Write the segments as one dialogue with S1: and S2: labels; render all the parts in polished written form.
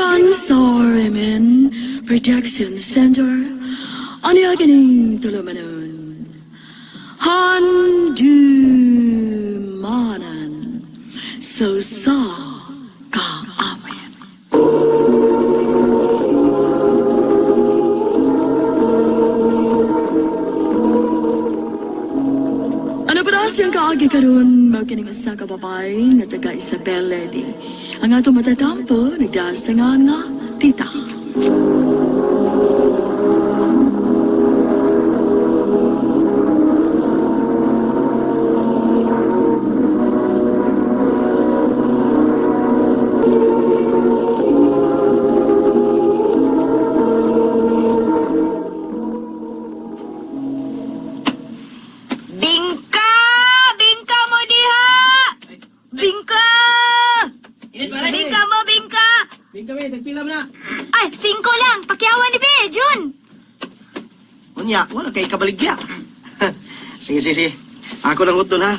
S1: Gikan sa RMN Protection Center, aniya kining tulumanon. Handumanan so sa kaawit. Ano pa na siyang kaagi karon mao kining usa ka babae nga taga Isabel Lady. Ang ato matatampo nagdaas sa nga tita.
S2: Bingka! Bingka mo diha! Bingka! Bingka mo, bingka!
S3: Bingka be, nagpila na.
S2: Ay, singko lang. Pakiawan ni Be, Jun.
S3: Unya, wala kay kabaligya. Sige, sige, sige. Ako lang utol ha.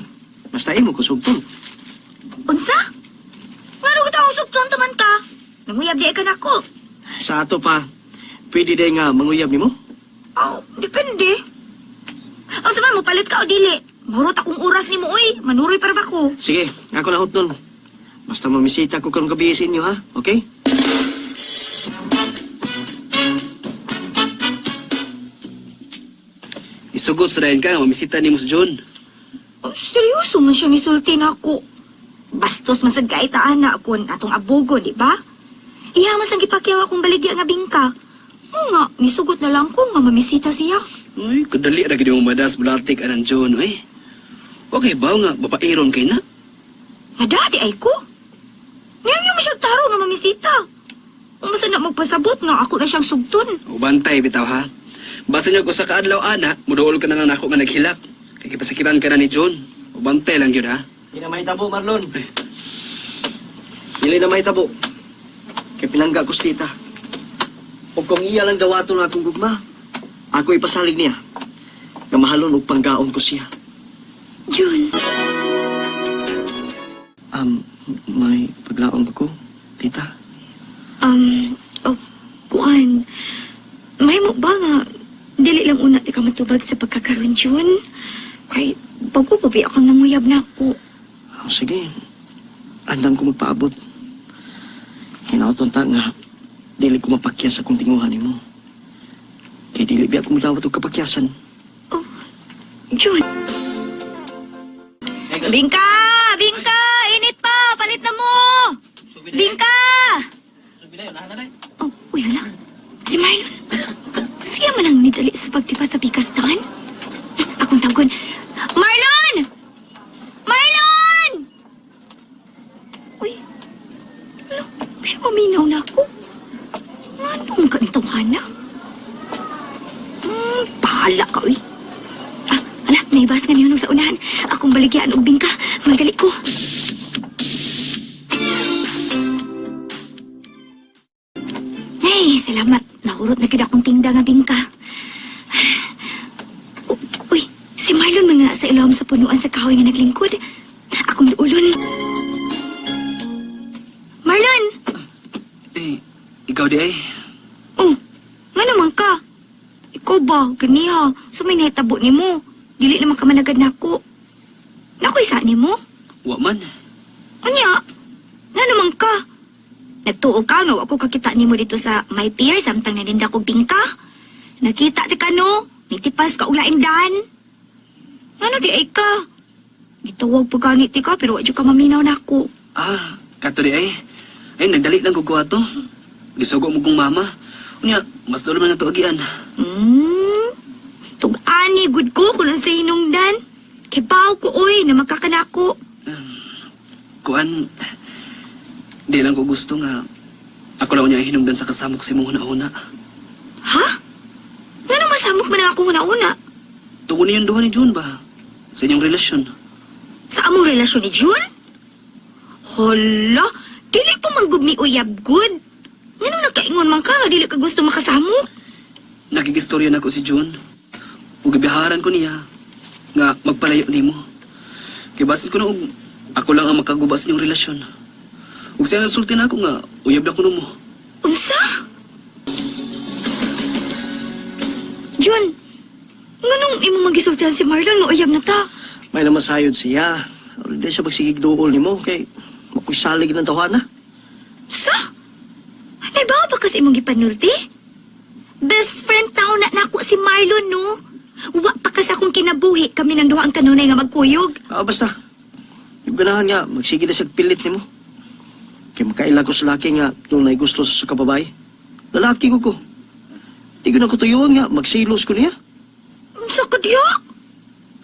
S3: Basta imo kusugtong.
S2: Unsa? Ngano kita akong sugton taman ka? Nanguyab di ka nako.
S3: Sa ato pa, pwede day nga manguyab nimo?
S2: Oh, depende. O sama mo, palit ka o dili. Mahurot akong oras nimo, uy. Manuroy para ba ko?
S3: Sige, ako lang utol. Basta mamisita ko karong gabi sa inyo ha, okay?
S4: Isugot sa dayon ka, mamisita ni Mus John.
S2: Oh, seryoso man siya misulti na ako. Bastos man sad kay ana kon atong abogo, di ba? Iya man sang gipakyaw akong baligya nga bingka. Mo nga, misugot na lang ko nga mamisita siya.
S4: Uy, kadali ra gid mo madas bulatik anang John, uy. Okay ba nga babairon kay na?
S2: Nga dadi ay ko. Niyan yung siya taro nga mamisita. Umasa na magpasabot nga ako na siyang sugton.
S4: Ubantay bitaw ha. Basta niyo ko sa kaadlaw ana, muduol ka na lang nako nga naghilak. Kay gipasakitan ka na ni John. Ubantay lang gyud ha.
S3: Di na mahitabo, Marlon. Dili na mahitabo. Kay pinangga ko sa tita. O kung iya lang dawaton ang akong gugma, ako ipasalig niya. Nga mahalon og panggaon ko siya.
S2: Jun,
S3: May paglaon ba ko, tita?
S2: oh, kuan. May mo ba nga, dili lang una ti ka matubag sa pagkakaroon, Jun? Kay, bago pa ba akong nanguyab na ako.
S3: Oh, sige. Andam ko magpaabot. Hinaoton ta nga, dili ko mapakyas akong tinguhan nimo. Kay dili biya ko mudawat og kapakyasan.
S2: Oh, Jun. Bingka! Bingka! Init pa! Palit na mo! Bingka! Oh, uy, hala. Si Marlon. Siya man ang nidali sa pagtipa sa pikastan. Akong tawgon. Marlon! Marlon! Uy, hala, siya maminaw na ako. Anong ka nitawahan na? Bahala ka, uy. Ah, ala, naibas nga niyunong sa unahan. Akong baligyan og bingka. Magdali ko. Hey, salamat. Nahurot na gid akong tinda nga bingka. Uy, si Marlon man na sa ilawom sa punuan sa kahoy nga naglingkod. Akong duulon. Marlon!
S4: Eh, ikaw di ay.
S2: Oh, nga naman ka? Ikaw ba, ganiha, so may nahitabo ni mo. Dili naman ka managad nako. Nako isa ni mo?
S4: Wa man.
S2: Unya, nga naman ka? Nagtuo ka nga wa ko kakita nimo dito sa my pier samtang naninda kog bingka. Nakita ti ka no, nitipas ka og laing daan. Ngano di ay ka? Gitawag pa gani ti ka pero wa jud ka maminaw nako.
S4: Ah, kato di ay. Ay, nagdali lang ko ato. Gisugo mo kong mama. Unya, mas dulo man na to agian.
S2: Tug-ani gud ko kung sa hinungdan. Kay baw ko oy na magkakanako.
S4: Kuan, di lang ko gusto nga ako lang niya hinungdan sa kasamok sa imong una-una.
S2: Ha? Ngano masamok man ang akong una-una?
S4: Tugon niyong duha ni June ba? Sa inyong relasyon.
S2: Sa among relasyon ni June? Hala, dili pa man gud mi uyab gud. Ngano nakaingon man ka nga dili ka gusto makasamok?
S4: Nakigistorya na ko si June. Ug gibiharan ko niya nga magpalayo nimo. Kay basin ko na og ako lang ang makaguba sa inyong relasyon. Ug siya nasulti na ako nga uyab na kuno mo.
S2: Unsa? Jun, nganong imo magisultihan si Marlon nga uyab na ta?
S3: May namasayod siya. Aron di siya magsigig duol nimo kay makusalig ng tawhana.
S2: Sa? Naibaw ba kasi imong gipanulti? Best friend tao na nako si Marlon, no? Wa pa kasi akong kinabuhi kami nang duha ang kanunay nga magkuyog.
S3: Ah, basta. Yung ganahan nga, magsige na siya pilit nimo. Kay makaila ko sa laki nga doon gusto sa kababae. Lalaki ko ko. Di ko na kutuyon nga, magsilos ko niya.
S2: Unsa ka diya?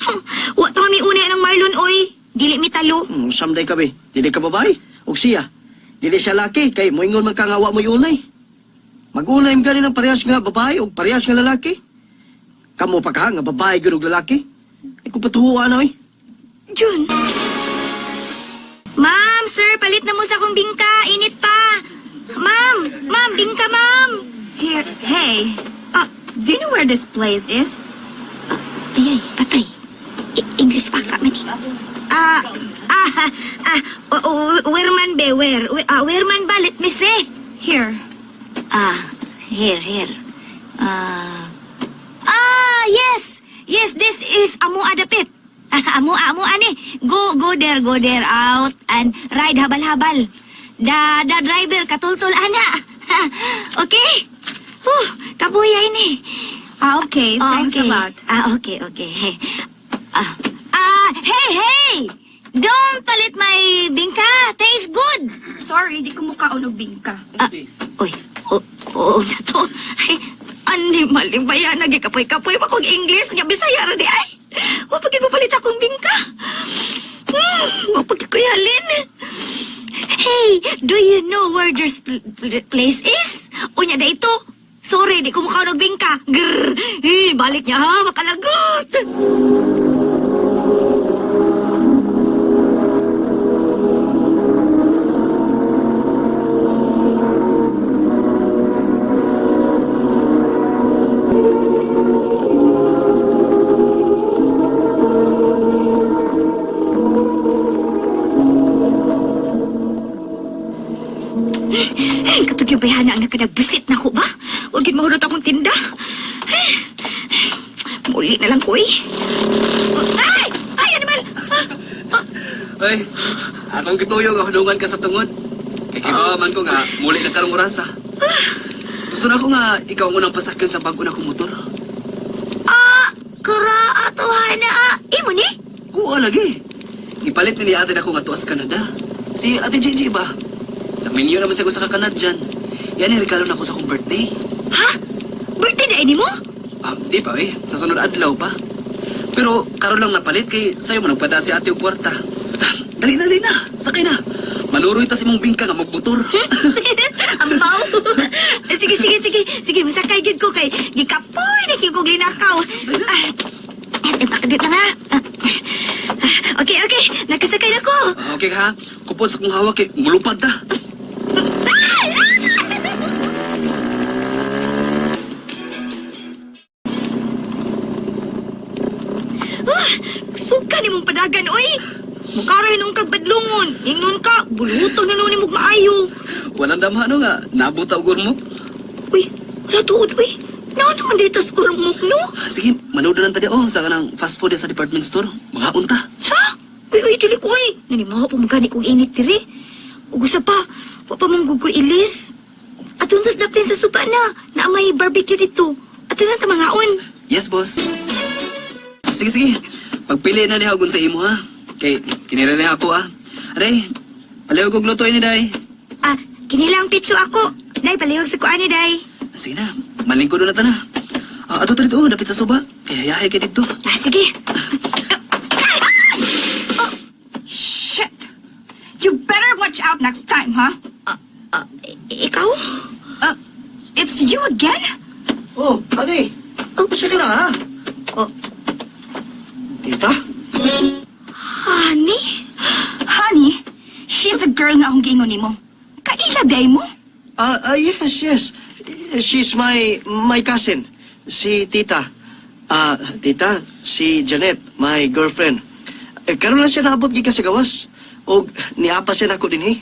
S2: Huh, wa ta mi unay ng Marlon, oy. Dili mi talo.
S3: Someday ka be, dili ka babae. Og siya, dili siya laki, kay moingon man ka nga wa mo'y unay. Mag-unay man gani ng parehas nga babae og parehas nga lalaki. Kamo pa ka nga babae gyud og lalaki. Ay kung patuhuan na oy.
S2: Jun. Ma'am, sir, palit na mo sa akong bingka. Init pa. Ma'am, ma'am, bingka, ma'am.
S5: Here, hey.
S2: Ah,
S5: Do you know where this place is?
S2: Ay, ay, patay. English pa ka man eh. Ah, ah, ah, where man be, where? Where man ba? Let me see.
S5: Here.
S2: Ah, here, here. Ah, ah, yes! Yes, this is Amu Adapit. Amu, Amu, ani. Go, go there, out and ride habal-habal. The driver, katultul, ana. Okay? Huh, kabuya ini.
S5: Ah, okay.
S2: Oh,
S5: Thanks
S2: okay.
S5: a lot.
S2: Ah, okay. Ah, ah, hey, hey! Don't palit my bingka. Tastes good.
S5: Sorry, di ko mukaon og bingka.
S2: Ah, uy, oh, oh, sa to. Ay, animal yung bayan. Nagikapoy-kapoy pa kong English. Nga, Bisaya ra di ay. Wapagin mo palit akong bingka. Wapagin ko yalin. Hey, do you know where this place is? Unya da ito. Sorry, di ko mukha og bingka. Grrr. Eh, balik niya ha, makalagot. Eh, katug yung bayana ang nakadagbisit na ko ba? Huwag yun mahurot akong tinda. Eh, muli na lang ko eh. Ay! Ay, animal! Ah, ah,
S4: Ay, akong gituyo nga hunungan ka sa tungod. Kay kibawa man ko nga muli na karong orasa. Gusto na ko nga ikaw ang unang pasakyon sa bag-o na kong motor.
S2: Ah, kara ato hana. Ah, imo ni?
S4: Kuha lagi. Ipalit ni ate na ko nga tuas Canada. Si Ate Gigi ba? Naminyo naman siya ko sa kakanadyan. Yan ang regalo na ko sa akong birthday.
S2: Ha? Birthday na ini mo?
S4: Ah, di pa eh. Sa sunod adlaw pa. Pero karon lang napalit kay sayo mo nagpada si ate og kwarta. Ah, dali dali na. Sakay na. Manuroy ta si mong bingka nga magmotor.
S2: Ambaw. Eh, sige, sige, sige. Sige, masakay gid ko kay gikapoy na kay kog linakaw. Ah, eh, pakadit lang ha. Ah, ah, okay, okay. Nakasakay na ko.
S4: Ah, okay ha. Kupod sa kong hawak kay mulupad ta.
S2: Ah, suka ni mong padagan, oy. Mukara hinong kag badlungon. Ingnon ka, buluto na nun imong maayo.
S4: Walang damha no nga nabuta og urmok.
S2: Uy, wala tuod, uy. Nao naman dito sa urmok, no?
S4: Ah, sige, manood na lang ta di oh sa kanang fast food sa department store. Mga unta.
S2: Sa? Uy, uy, dili ko, uy. Nanimaho pa magani kong init diri. Ug usa pa, wa pa mong gugo ilis. Atong tas daplin sa suba na, na may barbecue dito. Ato na ta mangaon.
S4: Yes, boss. Sige, sige. Pagpili na niya sa imo ha. Kay kinira na ako ha. Aday, palihog og lutoy ni day.
S2: Ah, kinilang pitso ako. Day, palihog sa kuan ni Day.
S4: Sige na, malingkod na ta na. Ah, ato ta dito, oh, dapit sa suba. Kay hayahay kay dito.
S2: Ah, sige.
S5: Shit! You better watch out next time, huh?
S2: Ah, ikaw?
S5: It's you again?
S3: Oh, ani. Oh, ka na ha. Oh. Tita?
S2: Honey?
S5: Honey, she's the girl nga akong giingon nimo. Kaila day mo?
S3: Ah, ah, yes, yes. She's my cousin, si Tita. Ah, Tita, si Janet, my girlfriend. Eh, karon lang siya naabot gikan sa gawas. Og niapa siya nako dinhi.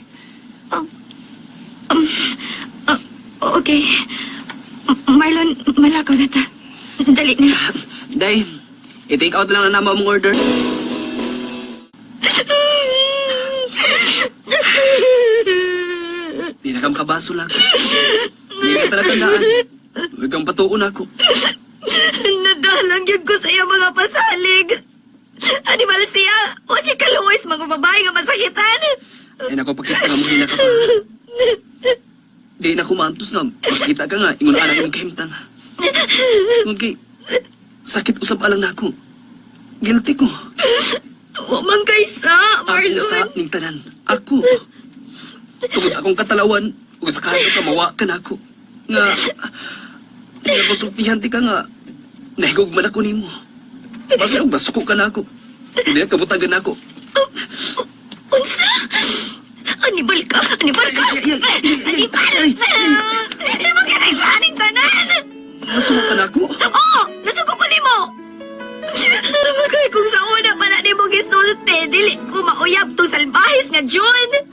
S2: Ah, Okay. Marlon, malakaw na ta. Dali na.
S4: Day, i-take out lang na nama mong order. Di na ka makabaso lang. Di ka talaga tandaan. Huwag kang patuon ako.
S2: Nadalang yun ko sa iya mga pasalig. Animal siya. O siya kaluoy sa mga babae nga masakitan.
S4: Ay nako, pakita nga mo hina ka pa. Di na kumantos nga. Makita ka nga, ingon anak yung kahimtang. Tungod kay, sakit usab alang nako. Guilty ko.
S2: Wa man kaysa,
S4: Ako sa
S2: Marlon.
S4: ning tanan. Ako. Tungod sa akong katalawan, ug sa kahadlok ka mawa ka nako. Nga, nga kusultihan ti ka nga, nahigugman ako nimo. Basta og basuko ka nako. Hindi na kabutagan nako.
S2: Unsa? Anibal ka! Anibal ka!
S4: Ay, ay, ay, ay, ay,
S2: Anibal! Di mo kinay sa aning tanan!
S4: Masuko ka nako.
S2: Oo! Nasuko ko nimo! Kay kung sa una pa na nimo gisulti, dili ko mauyab tong salbahis nga John!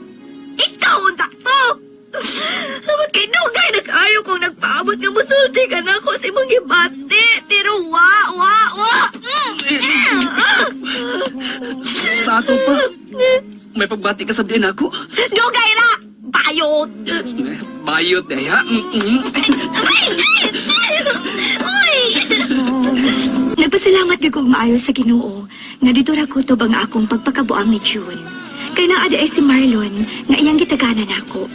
S2: Ikaw unta to! Kay dugay nag-ayo kung nagpaabot nga musulti ka na ako sa imong gibati, pero wa, wa, wa!
S4: Sa ato pa. May pagbati ka sa biyan ako.
S2: Dugay ra! Bayot!
S4: Bayot eh, ha? Mm-mm.
S2: Nagpasalamat gyud kog maayo sa Ginoo nga dito ra kutob ang akong pagpakabuang ni June. Kay naa di ay si Marlon nga iyang gitaganan nako.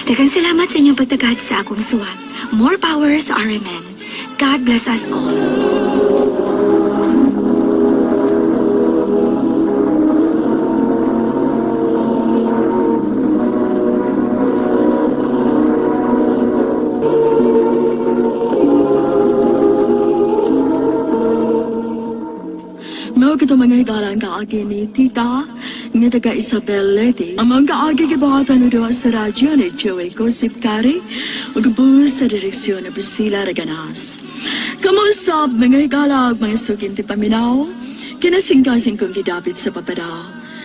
S2: Daghang salamat sa inyong pagtagad sa akong suwat. More power sa RMN. God bless us all.
S1: Mao kito mga higala ang kaagi ni Tita nga taga Isabel Leti. Ang mga kaagi gibuhatan o sa radyo ni Joey Gosipkari ug bus sa direksyon ni Priscilla Reganas. Kamuusap mga higala ug mga sukin ti paminaw, kinasingkasing kong gidapit sa papada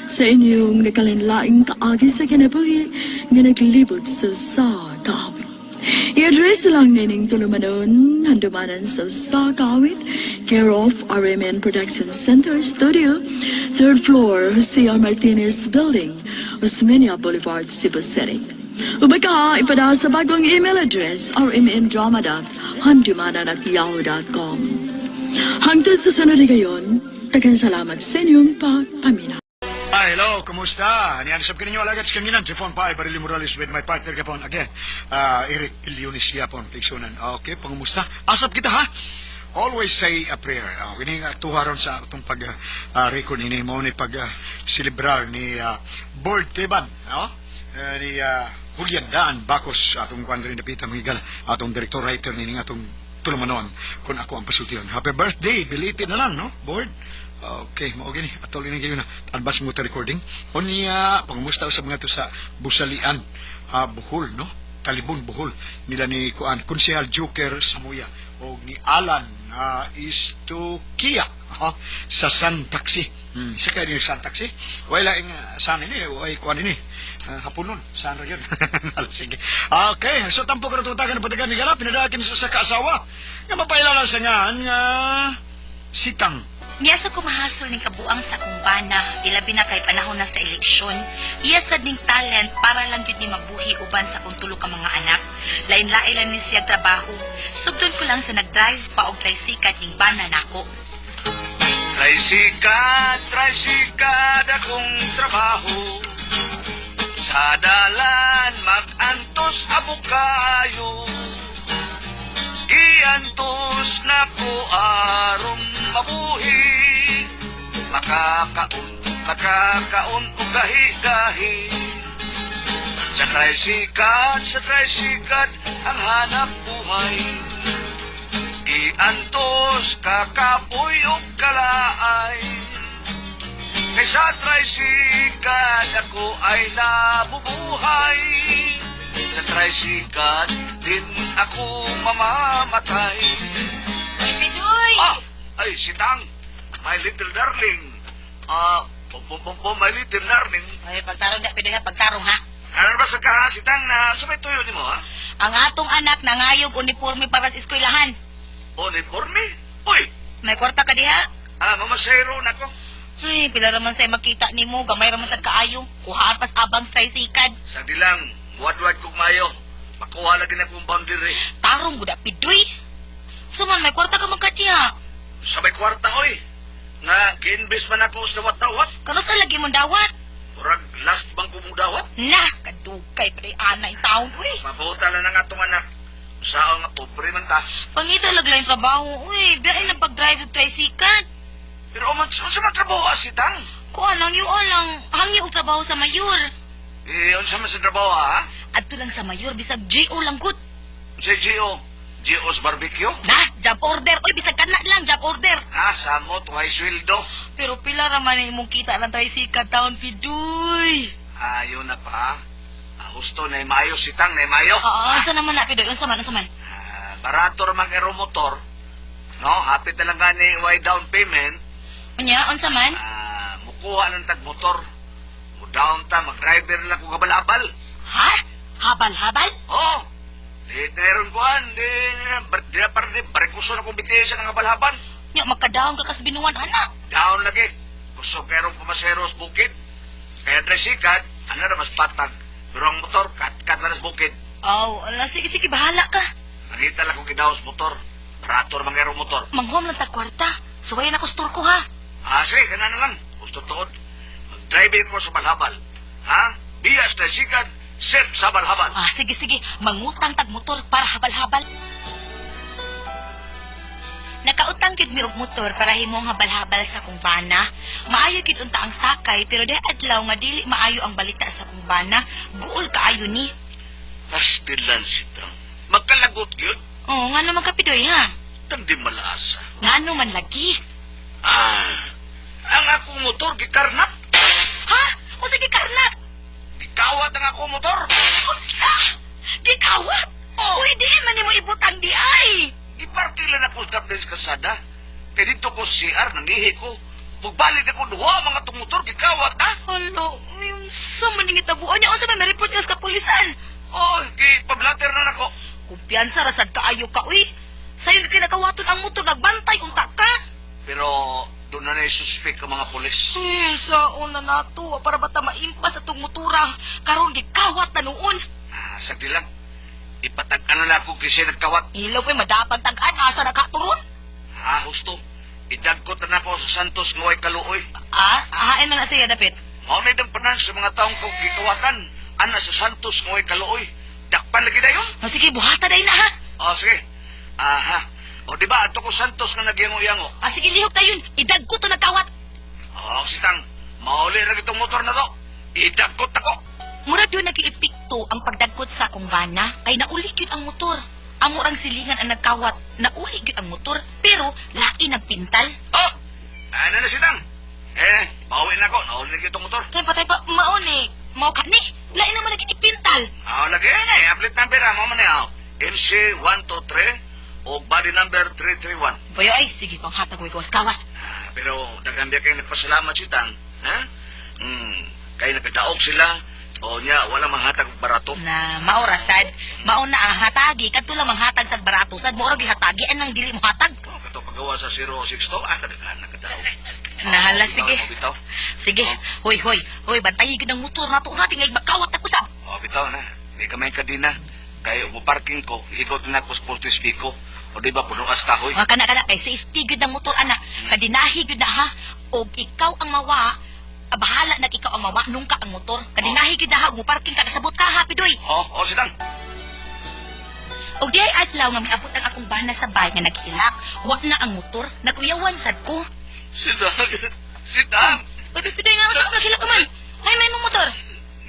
S1: sa inyong nakalinlaing kaagi sa kinabuhi nga naglibot sa sa kawit. I-address lang nining tulumanon, handumanan sa Sakawit, care of RMN Production Center Studio, third floor, Jose R. Martinez Building, Osmeña Boulevard, Cebu City. Ubay ka, ipada sa bagong email address, rmndrama.handumanan@yahoo.com. Hangtod sa sunod gayon, tagang salamat sa inyong pagpaminaw.
S6: Hi, hello, kumusta? Niyan sab kininyo alagad sa kanginan, Trifon Pai, Barili Morales with my partner gapon again. Eric Leonis gyapon, tigsunan. Okay, pangumusta? Asap kita ha. Always say a prayer. Kini nga tuha ron sa atong pag record ini mo ni pag celebrar ni Board Teban, no? Ni Julian Daan Bacos atong kuan rin dapita mga higala, atong director writer ni atong tulumanon kung ako ang pasultiyon. Happy birthday, belated na lang, no? Board. Okay, mao gini. Atol ini kayo na advance mo ta recording. Unya, pangumusta sa mga to sa Busalian, Bohol, no? Talibon, Bohol. Nila ni kuan Konsehal Joker Samuya o ni Alan Istokia, ha? Sa San Taxi. Sa kaya ni San Taxi? Wala ing san ini, way kuan ini. Hapunon, san ra yun. Sige. Okay, so tampo ka natutagan na patagan ni Gala, pinadakin sa kaasawa. Nga mapailala sa nga, nga sitang.
S7: Miya sa kumahasol ning kabuang sa akong bana, ilabi na kay panahon na sa eleksyon. Iya sad ning talent para lang gyud ni mabuhi uban sa akong tulo ka mga anak. Lain-lain lang ni siya trabaho. Sugdon ko lang sa nag-drive pa og tricycle ning bana nako.
S6: Tricycad, tricycad akong trabaho. Sa dalan mag-antos abukayo. Giantos na ko aron mabuhi. Makakaon, makakaon og gahi-gahi. Sa tricycad ang hanap buhay. Giantos kakapoy og kalaay. Kay sa tricycad ako ay nabubuhay. Sa tricycad din ako mamamatay.
S7: Pidoy!
S6: Ah! Ay, si Tang! My little darling! Ah, bom, bom, bom, bom, my little darling.
S7: Ay, pagtarong na, Pidoy ha, pagtarong ha.
S6: Ano ba sa kahasitang na sabay tuyo ni mo, ha?
S7: Ang atong anak nangayog uniforme para sa eskwelahan.
S6: Uniforme? Uy!
S7: May kwarta ka diha?
S6: Ah, mamasayro na ko.
S7: Ay, pila raman say makita nimo, gamay raman sad kaayo. Kuhaan pas abang sa sikad.
S6: Sa dilang, wadwad kong mayo. Makuha lagi na kong boundary.
S7: Tarong guda pidoy. Suman may kwarta ka man ka diha.
S6: Sa may kwarta, oy. Nga, giinbis man ako sa dawat-dawat.
S7: Kanusa lagi mong dawat?
S6: Murag last bang kumong dawat?
S7: Nah, kadugay pa ana in taon uy.
S6: Mabuta lang ang atong anak. Sao nga, pobre man ta.
S7: Pangita lang lang trabaho uy. Biyahe ng pag-drive og tricycle.
S6: Pero man, unsa man trabaho asitang?
S7: Kuan lang yun lang. Hangyo og trabaho sa mayor.
S6: Eh, unsa man sa trabaho, ha?
S7: Adto lang sa mayor bisag GO lang gud.
S6: Sa GO? GO's barbecue?
S7: Nah, job order. Uy, bisag kana lang job order.
S6: Ha, samot, way sweldo.
S7: Pero pila ra man imong kita lang tricycle taon pidoy.
S6: Ayo na pa. Ah, husto na mayo sitang na mayo.
S7: Oo, unsa naman na pidoy? Unsa man, unsa man?
S6: Ah, barato ra man kay motor. No, hapit na lang gani way down payment.
S7: Unya, unsa man?
S6: Ah, mukuha ng tag motor. Mo down ta, mag-driver lang ko kabalabal.
S7: Ha? Habal-habal?
S6: Oh. Di teron kuan, di di na par di barikuso na kong bitisa ng kabalhaban.
S7: Nya magkadaon ka kas binuan ana.
S6: Down lagi. Gusto kerong pumasero sa bukid. Kaya dresikat, ano na mas patag. Pero ang motor, kat-kat na sa bukid.
S7: Aw, ala sige sige bahala ka.
S6: Nangita lang kong gidaw sa motor. Barato ra man kay motor.
S7: Manghom lang ta kwarta. Suwayan ako sa turko ha.
S6: Ah, sige, kana na lang. Gusto tuod. Mag-driving ko sa balhabal. Ha? Bias na sikat, set sa balhabal.
S7: Ah, sige sige, mangutang tag motor para habal-habal. Nakautang gid mi og motor para himong habal-habal sa akong bana. Maayo gid unta ang sakay pero di adlaw nga dili maayo ang balita sa akong bana. Guol kaayo ni.
S6: Pastilan sitang. Magkalagot yun.
S7: Oh, ngano man ka pidoy ha?
S6: Tandi malaasa.
S7: Ngano man lagi?
S6: Ah, ang akong motor, gikarnap.
S7: Ha? O sige karnat.
S6: Gikawat ang akong motor.
S7: Unsa? Gikawat? Oh. Uy, di man nimo ibutang di ay.
S6: Giparkila na ko sa Kapres Kasada. Kaya dito ko CR, nangihi ko. Pagbalik ako, duha mga tong motor, gikawat na.
S7: Hala, uy, unsa man ning itabuan niya? Unsa man may report ka sa kapulisan?
S6: Oh, gipablater na nako.
S7: Kumpiyansa ra sad kaayo ka, uy. Sayo ka kinakawaton ang motor, nagbantay unta ka.
S6: Pero doon na na-suspect ang mga pulis.
S7: Eh, sa una nato, para bata maimpas atong motora. Karon gikawat na noon.
S6: Ah, sagdi lang. Ipatag-ano na ako kasi nagkawat.
S7: Ilaw pa madapan tag-an, asa na ka turon?
S6: Ah, husto. Idagkot na ako sa Santos nga way kaluoy.
S7: Ah, ahain man na siya dapit.
S6: Mao na idang panan sa mga taong kong gikawatan. Ana sa Santos nga way kaluoy. Dakpan lagi dayon.
S7: O sige, buhata day na ha.
S6: Oh, sige. Aha. O di ba ato ko Santos nga nagyango-yango.
S7: Ah, sige, lihok tayon. Idagkot na nagkawat.
S6: Oh, sitang. Mauli na itong motor na to. Idagkot ako.
S7: Murag yun nag-iepekto ang pagdagkot sa akong bana kay nauli gyud ang motor. Amo rang silingan ang nagkawat, nauli gyud ang motor, pero lain ang pintal.
S6: Oh! Ano na sitang? Eh, bawi na ako. Nauli na itong motor.
S7: Kaya patay pa, mao ni, mao ka ni, lain naman nag-ipintal.
S6: Ah, lagi na. Eh, update number ah. Mao man na MC 123 o body number 331.
S7: Boyo ay, sige, panghatag ko ikaw sa kawas.
S6: Ah, pero daghan biya kayo nagpasalamat si Tang. Ha? Kay nakadaog sila. O niya, wala manghatag og barato.
S7: Na, mao ra sad, mao na ang hatagi, kadto lang manghatag sa barato sad, mao ra gihatagi anang dili mo hatag.
S6: Oh, kato pagawa sa 062, ah, daghan nakadaog.
S7: Nahala, sige.
S6: Oh, bitaw.
S7: Sige, hoy hoy, hoy bantayi gyud ang motor nato ha, tingay makawat ako sa.
S6: Oh, bitaw na. May kamay ka din na. Kay mo parking ko, higot na ako sa Fortis Pico. O di ba, puno as kahoy.
S7: Mga kana kana kay safety gyud ang motor ana. Kadinahi gyud na ha. Og ikaw ang mawa, ah, bahala nag ikaw ang mawa nungka ang motor. Kadinahi gyud na ha, ug parking ka kasabot ka ha, pidoy.
S6: Oh, oh, sitang.
S7: Og di ay adlaw nga miabot ang akong bana sa bay nga naghilak, wa na ang motor, naguyawan sad ko.
S6: Sitang. Sitang.
S7: Uy, pidoy nga unsa ka man. Ay may mo motor.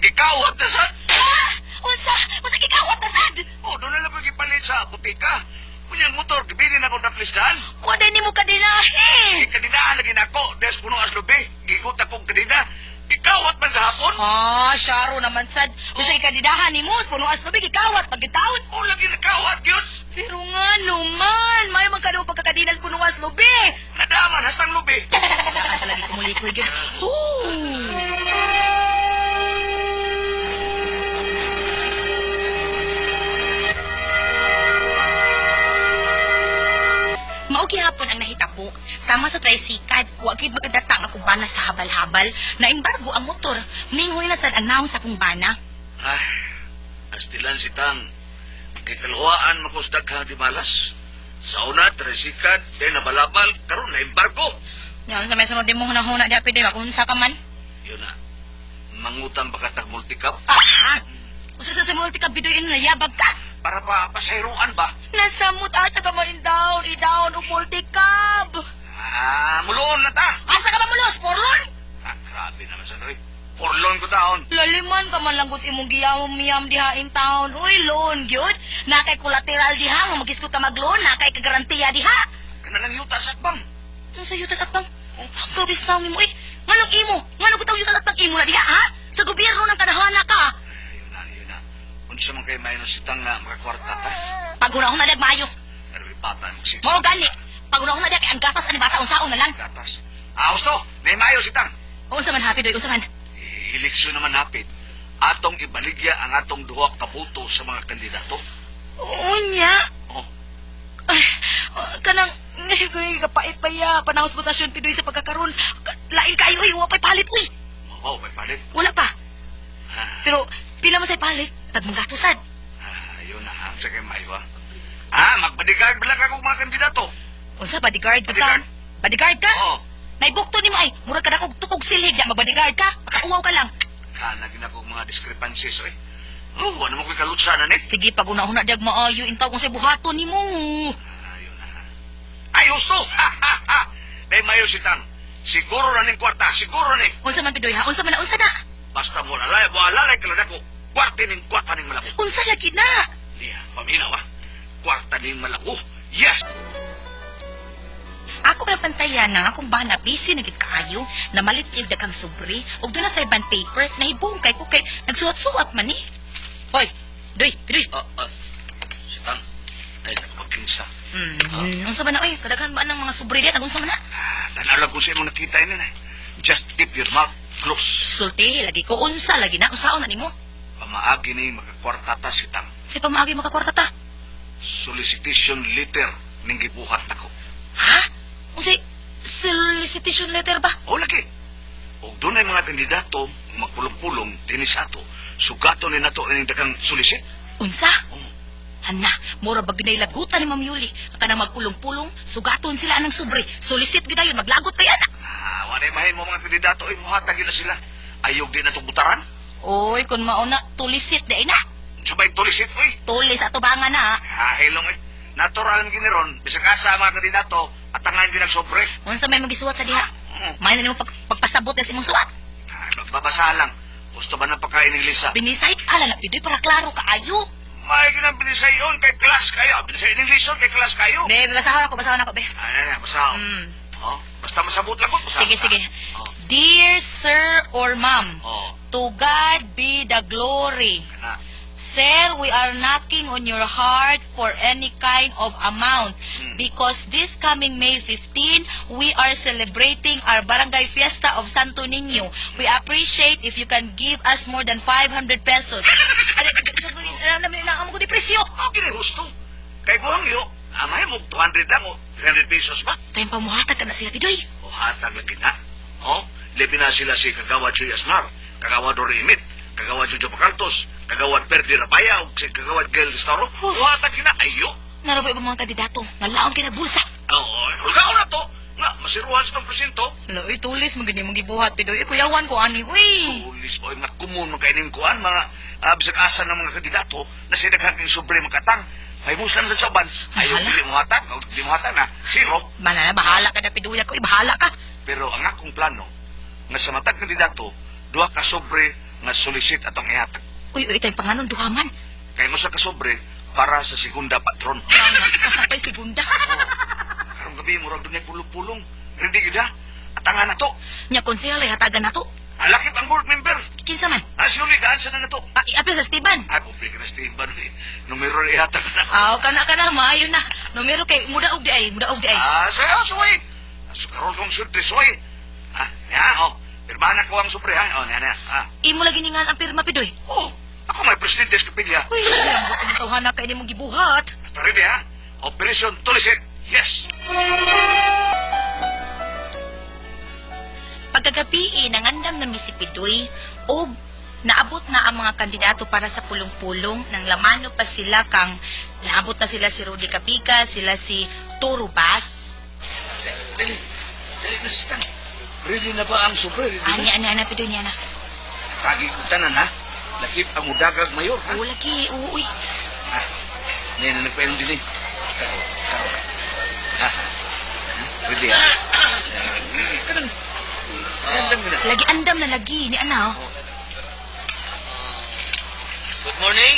S6: Gikawat na sa...
S7: Ah! Unsa? Unsa gikawat na sad?
S6: Oh, doon na lang ko gipalit sa butika. Kunyang motor, gibilin ako na plisdan.
S7: Wa day nimo kadinahi.
S6: Ikadinaan lagi na ako. Des puno as lubi. Gigut akong kadina. Gikawat man sa hapon.
S7: Ah, syaro naman sad. Unsa ikadidahan nimo? Puno as tubig gikawat pagkitaon.
S6: Oh, lagi nakawat yun.
S7: Pero nga naman, may man ka daw pagkakadinas puno as lubi.
S6: Nadaman, hastang lubi.
S7: Lagi kumulikoy gyud. Ooh. nahitabo. Sama sa tricycad, wa gid makadata ang akong bana sa habal-habal. Naembargo ang motor. Mingoy na sad ang naong sa akong bana.
S8: Ay, astilan si Tang. Gikaluhaan makusdag ka di malas. Sa una, trisikad, then nabalabal, karon na embargo.
S7: Yan sa may sunod mo hunahuna di pwede makunsa ka man.
S8: Yun na. Mangutang ba ka tag multicab?
S7: Ah! Usa sa multi ka bidoy na yabag ka.
S8: Para pa pasayroan ba?
S7: Nasamot asa ka man down, i-down og multicab.
S8: Ah, muloon na ta.
S7: Asa ka ba mulos, porlon?
S8: Ah, grabe naman sa doy. Porlon ko taon.
S7: Laliman ka man lang kung imong giyawang miyam diha in town. Uy, loan gyud. Nakay collateral diha nga magisgot ka mag-loan, nakay kagarantiya diha.
S8: Kana lang yuta sa atbang.
S7: Ano sa yuta at bang? Oh, grabe sa mo eh. Nganong imo? Nganong bitaw yuta at bang imo na diha ha? Sa gobyerno ng kanahana ka.
S8: Ayun na, ayun na. Unsa man kay mayo si Tang na makakwarta ta.
S7: Pagunahon na dag maayo.
S8: Pero bata mo si
S7: Mao gani. Pagunahon na dag kay ang gatas ani bata unsaon na lang.
S8: Gatas. Ah, gusto. May mayo si Tang.
S7: Unsa man happy doy, unsa man?
S8: Eleksyon naman hapit. Atong ibaligya ang atong duha ka boto sa mga kandidato.
S7: Unya.
S8: Oh,
S7: Ay, kanang ngayon kapait pa ya panahon sa botasyon pidoy sa pagkakaron. Lain kayo uy, wa pa'y palit uy.
S8: wow, may palit.
S7: Wala pa.
S8: Ah,
S7: Pero pila man say palit, tag manggatusad.
S8: ah, ayun na, sa kay mayo ah. Ah, magbodyguard ba lang ako mga kandidato?
S7: Unsa bodyguard ka?
S8: Bodyguard.
S7: Bodyguard ka?
S8: Oo.
S7: Naibukto nimo ay murag ka na kog tukog silhig ya magbodyguard ka. Makauwaw ka lang.
S8: Kana gina ko mga discrepancies oy. Oh, wala mo ko'y kalutsanan eh.
S7: Sige, pag una-una diag maayo intaw kung say buhaton nimo.
S8: Ayun na. Ay, husto! Ha, ha, ha! May mayo si Tang. Siguro na ning kwarta, siguro ni.
S7: Unsa man pidoy ha? Unsa man na unsa na?
S8: Basta mo lalay, wala kay kalad ako. Kwarta ning kwarta ning malako.
S7: Unsa lagi na?
S8: Niya, paminaw ah. Kwarta ning malako. Yes!
S7: Ako na pantayan nga akong bana busy na gid kaayo, namalit og daghang sobre ug doon na sa ibang paper nahibong kay ko kay nagsuwat-suwat man ni. Hoy, doy, pidoy.
S8: Ah, ah. Si Tang. Ay, nakapagkinsa.
S7: Unsa ba na oy? Kadaghan ba ng mga sobre diyan? Unsa man na?
S8: Ah, tanaw lang kung sa imong nakita yun eh. Just keep your mouth closed.
S7: Sulti lagi ko unsa lagi na unsaon na nimo?
S8: Pamaagi ni makakwarta ta si Tang.
S7: Sa pamaagi makakwarta ta.
S8: Solicitation letter ning gibuhat nako.
S7: Ha? Unsay solicitation letter ba?
S8: O lagi. Og dunay mga kandidato magpulong-pulong dinhi sa ato. Sugaton ni nato ining daghang solicit.
S7: Unsa?
S8: Oh.
S7: Hala, mura ba ginay-lagutan ni Ma'am Yuli? Ang kanang magpulong-pulong, sugaton sila anang sobre. Solicit gyud dayon, maglagot pa yan.
S8: Ah, wala mahin mo mga kandidato ay muhatag gyud na sila. Ayog di na itong butaran.
S7: Oy, kung mauna, tulisit di na.
S8: Sabay tulisit oy.
S7: Tulis ato banga na.
S8: Ah, hilong eh. Natural ang giniron, bisag asa ang mga kandidato, at tangan din ang sobre.
S7: Unsa may magisuwat sa diha? May na nimo pagpasabot sa imong suwat.
S8: Ay, magbabasa lang. Gusto ba ng pagkain ng Lisa?
S7: Binisay, ala na pidoy para klaro kaayo.
S8: May ginang binisay yun, kay class kayo. Binisay ng Lisa, kay class kayo.
S7: Be, basahon ako, basahon ako, be.
S8: Ay, ay, ay, basta. Oh, basta masabot lang ko. Basta.
S7: Sige, sige.
S8: Oh,
S7: Dear sir or ma'am,
S8: oh,
S7: to God be the glory.
S8: kana.
S7: Sir, we are knocking on your heart for any kind of amount because this coming May 15, we are celebrating our barangay fiesta of Santo Niño. We appreciate if you can give us more than 500 pesos. Ano, ko di presyo.
S8: Oh, gini gusto. Kay buhang yo, amay mo 200 lang o 300 pesos ba?
S7: Tayong pamuhatag ka na sila, Pidoy.
S8: O hatag lagi na. Oh, labi na sila si Kagawa Chuy Asnar, Kagawa Dorimit, Kagawa Jojo Pacartos, Kagawa Perdi Rabaya, ug si Kagawa Gel Restauro. O hatag gina ayo.
S7: Naro ba ibang mga kandidato? Nalaon kay na bulsa.
S8: Oo, hulgaon na to. Nga, masiruhan sa tong presinto.
S7: Loy, tulis mo gini mong gibuhat, Pidoy. Kuyawan ko ani, uy.
S8: Tulis ba, nga kumon makainin kuan, mga bisag asa ng mga kandidato na sinaghan kay sobre makatang. Ay muslan sa soban. Ayaw
S7: Bahala.
S8: dili mo hatag, o dili mo hatag na. Zero.
S7: Malala, bahala ka na, Pidoy. Ako, eh, bahala ka.
S8: Pero ang akong plano, nga sa matag kandidato, duha ka sobre nga solicit atong ihatag.
S7: Uy, uy, tayong panganon, duha man.
S8: Kay mo sa kasobre para sa segunda patron.
S7: Kasapay segunda.
S8: Karong gabi murag dunay pulong-pulong. Ready gyud ha? Atangan na to.
S7: Nya konsehal ay hatagan na to.
S8: Alakip ang board member.
S7: Kinsa man?
S8: Ah, surely daan sa na to.
S7: Ah, iapil sa Steven.
S8: Ay, publik na Steven. Eh. Numero na ihatag na.
S7: Aw, kana kana maayo na. Numero kay mudaog di ay, mudaog di ay.
S8: Ah, sayo, suway. Karon kong sudre, suway. Ah, ya, oh. Pirmahan na ko ang sobre, ha? Oh, na, na. Ah.
S7: Imo lagi ni nga ang pirma Pidoy.
S8: Oh, ako may presidente sa kapilya.
S7: Uy, ang buong tawhana kay nimong gibuhat.
S8: Basta ready, ha? Operation Tulisit. Yes!
S7: gabi nangandam na mi si Pidoy og naabot na ang mga kandidato para sa pulong-pulong nang lamano pa sila kang naabot na sila si Rudy Capica, sila si Turo Bas.
S8: Dali, dali na sitang. Ready na ba ang sobre? Ready na?
S7: Ani ani ana Pidoy niya na.
S8: Kagi ko tanan, ha? Lakip ang udagag mayor, ha?
S7: Oo lagi, uy.
S8: Ha? Ngayon na nagpainom din eh. Karo, karo. Ha? Ready, ha? Kanang, kanang na.
S7: Lagi andam na lagi ni ana. Oh.
S9: Good morning.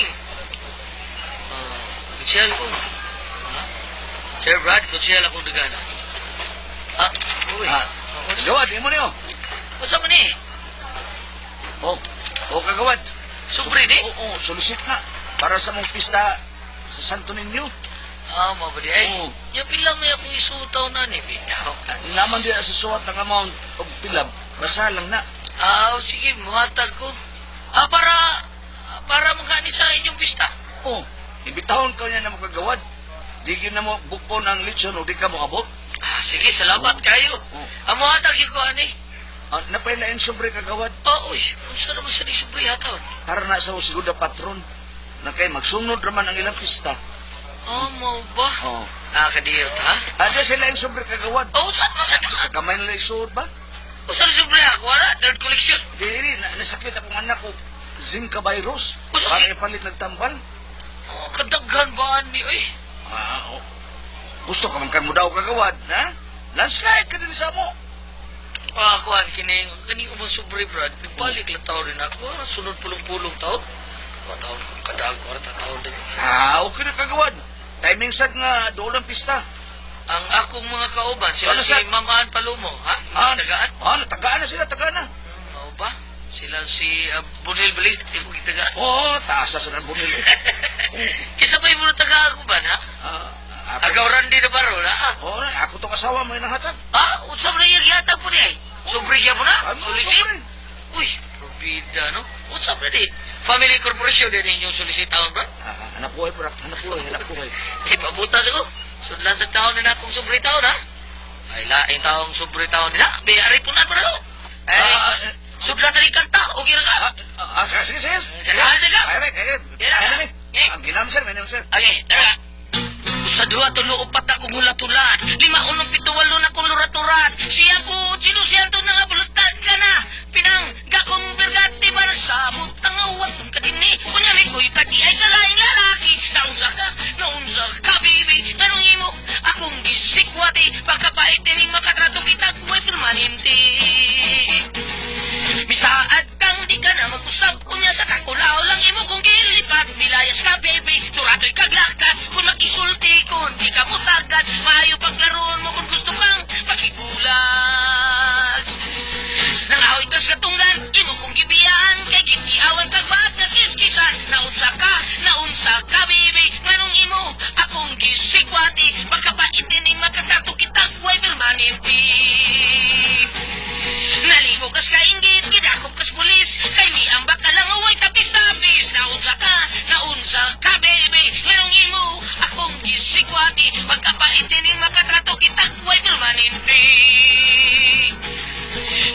S9: Kutsyal ko. Sir Brad, kutsyal akong dugan. Ah, uy.
S8: Ah, Gawad, imo niyo.
S9: Unsa man ni?
S8: Oh, oh, kagawad.
S9: Sobre ni?
S8: Oo, oh, solicit na. Para sa mong pista sa Santo Niño.
S9: Ah, mao ba di ay?
S8: Oo.
S9: Ya pila may akong isutaw na ni bitaw.
S8: Naman di sa suwat ang amount og pilab. Basta lang na.
S9: Ah, oh, sige, muhatag ko. Ah, para makani sa inyong pista.
S8: Oh, ibitahon ka niya na makagawad. Di gyud na mo bukpon ang lechon o di ka mo abot.
S9: Ah, sige, salamat kayo.
S8: Oo.
S9: Ah, muhatag gyud ko ani.
S8: Ah, napailain sobre kagawad.
S9: Oh, uy, unsa naman sa di sobre hataw?
S8: Para na sa Segunda patron na kay magsunod raman ang ilang pista.
S9: Oh, mao ba?
S8: Oh.
S9: Ah, kadiyot ha?
S8: Ada sila yung sobre kagawad.
S9: Oh, saan mo sa
S8: Sa kamay nila isuod ba?
S9: Usa na sobre ako, ara, third collection.
S8: Dili, na, nasakit akong anak ko. Zika virus.
S9: Uy,
S8: Para ipalit nagtambal.
S9: Oh, kadaghan baan ni, uy.
S8: Ah, oh. Gusto ka man kang mo daw kagawad, ha? Landslide ka din sa mo.
S9: Ah, kuan kining kani umang sobre Brad, nagbalik lang taon rin ako. Ah, sunod pulong-pulong taon. Wa taon ko kadag ko ara taon din.
S8: Ah, okay na kagawad. Timing sad nga doon ang pista.
S9: Ang akong mga kauban, sila
S8: Ano
S9: si
S8: sa-
S9: Ma'am Ann Palomo, ha?
S8: Ah,
S9: Tagaan.
S8: Ah, tagaan na sila, tagaan na.
S9: Mao ba? Sila si Bunil Balis, di mo gitagaan.
S8: Oo, taas sa ng bunil.
S9: Kisa ba mo na tagaan ko ba na?
S8: Ah, ako,
S9: Agaw Randy na baro na? Ah,
S8: Oo, ako tong asawa mo yung nahatag.
S9: ah unsa man yung gihatag po niya eh? Sobre gyud mo na?
S8: Ano,
S9: Solicit?
S8: sobre?
S9: Uy, probida no? Unsa man di? Family Corporation din inyong solicit tawag ba?
S8: Ah, anak buhay, bro. Anak buhay, anak buhay.
S9: Eh, pabutas ko. Sudlan sa taon nila akong sobre taon, ha? Ay, laing taong sobre taon nila. May aripunan pa na ko. Ay,
S8: Ah, ah,
S9: sudlan na rin kanta. Okay na ka.
S8: Ah, ah, sige, sige.
S9: Sige, sige.
S8: Ay, ay, ay.
S9: Sige.
S8: Ay, ay,
S9: Eh.
S8: Ang ginam, sir. May sir.
S9: Okay, tara. Sa duha tulo upat akong hulatulan. Lima unong pito walo na kong luraturan. Siya po, sino siya to nga bulutan ka na. Pinang gakong bergati ba nagsamot ang awat kong kadini. Kunya may ko'y kati ay sa laing lalaki. Naunsa ka, naunsa ka, baby. Anong imo? Akong gisikwati. Pagkapait tining makatrato kita, kuwa'y permanente. Misaad kang di ka na mag-usap Unya sa kakulaw lang imo kong gilipat Milayas ka baby, turato'y kaglakat Kung makisulti kung di ka mutagat Maayo paglaroon mo kung gusto kang makibulag Nangahoy kas katunggan, imo kong gibiyaan Kay gitiawan kag baat na kiskisan Naunsa ka, naunsa ka baby Nganong imo, akong gisikwati Pagkapait tining makatrato kita, way permanente. Naligo kas kainggit, gidakop kas pulis. Kay miamba ka lang, uway tapis-tapis. Naunsa ka, baby. Nganong imo, akong gisikwati. Pagkapait tining makatrato kita, way permanente.